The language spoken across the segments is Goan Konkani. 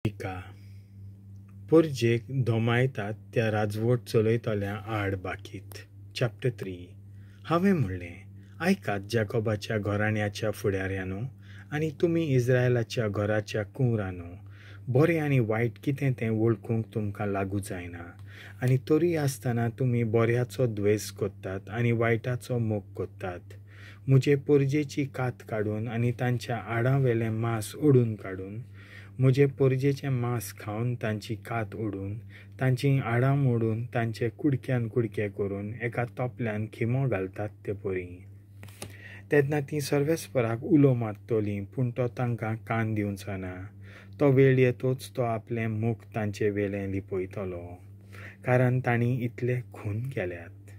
मीका. परजेक धोमायतात त्या राजवट चलयतल्या आड बाकीत. चॅप्टर 3. हांवें म्हणलें, आयकात जाकोबाच्या घराण्याच्या फुडाऱ्यांनो आनी तुमी इस्रायलाच्या घराच्या कुंवरांनो, बरें आनी वायट कितें तें वळखूंक तुमकां लागू जायना, आनी तरी आसतना तुमी बऱ्याचो द्वेस करतात आनी वायटाचो मोग करतात. म्हजे परजेची कात काडून आनी तांच्या आडां वेलें मांस ओडून काडून, म्हजे परजेचें मांस खावन तांची कात ओडून, तांचीं आडां मोडून तांचे कुडक्यान कुडके करून एका तोपल्यान खिमो घालतात ते परी. तेन्ना तीं सर्वेस्पराक उलो मारतलीं, पूण तो तांकां कान दिवचो ना. तो वेळ येतोच तो आपलें मुख तांचे वेलें लिपयतलो, कारण तांणी इतले खून केल्यात.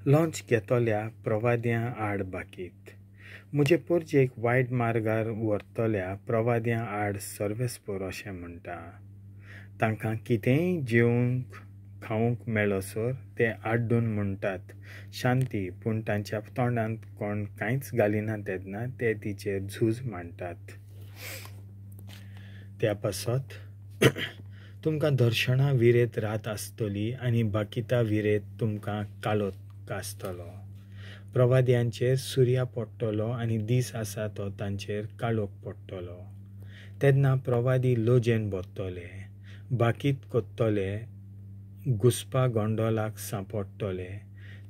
लॉंच घेतल्या प्रवाद्यां आड बाकीत. म्हजे परजेक वायट मार्गार व्हरतल्या प्रवाद्यां आड सर्वेस्पर अशें म्हणटा, तांकां कितेंय जेवंक खावंक मेळसर ते आड्डून म्हणटात शांती, पूण तांच्या तोंडांत कोण कांयच घालिना तेन्ना ते तिचेर झूज मांडटात. त्या पासत तुमकां दर्शनां विरेत रात आसतली आनी बाकिता विरेत तुमकां कालोत आसतलो. प्रवाद्यांचेर सुर्या पडटलो आनी दीस आसा तो तांचेर काळोख पडटलो. तेन्ना प्रवादी लजेन भरतले, बाकीत कोत्तले, घुसपा गोंडोलाक सांपडटले.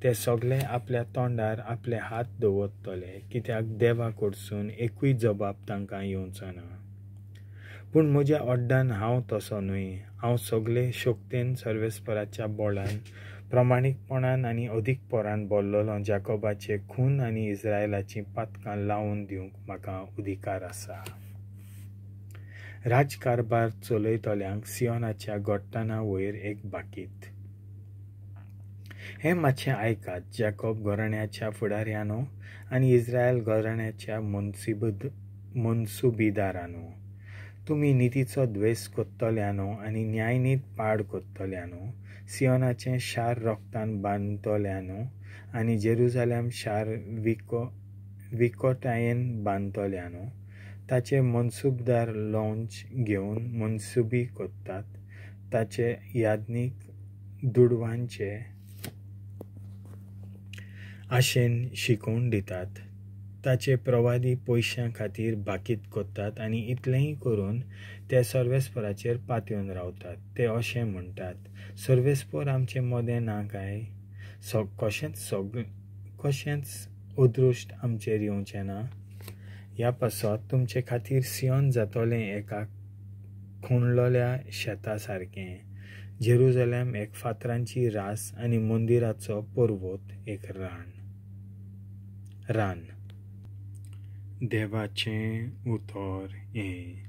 ते सगळे आपल्या तोंडार आपले हात दवरतले, कित्याक देवा कडसून एकूय जबाब तांकां येवचो ना. पूण म्हज्या अड्डान हांव तसो न्हय. हांव सगळे शक्तेन सर्वेस्पराच्या बोळान, प्रमाणीकपणान आनी अदीकपणान बोल्लोलो जाकोबाचे खून आनी इस्रायलाचीं पातकां लावन दिवंक म्हाका अधिकार आसा. राजकारभार चलयतल्यांक सियोनाच्या गोट्टाना वयर एक बाकीत. हें मातशें आयकात जाकोब घराण्याच्या फुडाऱ्यांनो आनी इस्रायल घराण्याच्या मनसुबीदारांनो, तुमी नितीचो द्वेस करतल्यांनो आनी न्यायनीत पाड करतल्यांनो, सियोनाचें शार रोगतान बांदतल्यांनो आनी जेरुजालेम शार विकोटायेन बांदतल्यांनो, ताचे मनसुबदार लॉंच घेवन मनसुबी करतात, ताचे याज्ञीक दुडवांचे आशेन शिकोवन दितात, ताचे प्रवादी पयशां खातीर बाकीत करतात आनी इतलेंय करून ते सर्वेस्पराचेर पातयेवन रावतात. ते अशें म्हणटात, सर्वेस्पर आमचे मदें ना काय? कशेंच अदृश्ट आमचेर येवचें ना. ह्या पासत तुमचे खातीर सियोन जातलें एका खुणलोल्या शेता सारकें, जेरुजालेम एक फातरांची रास आनी मंदिराचो पर्वत एक रान. देवाचें उतर हें.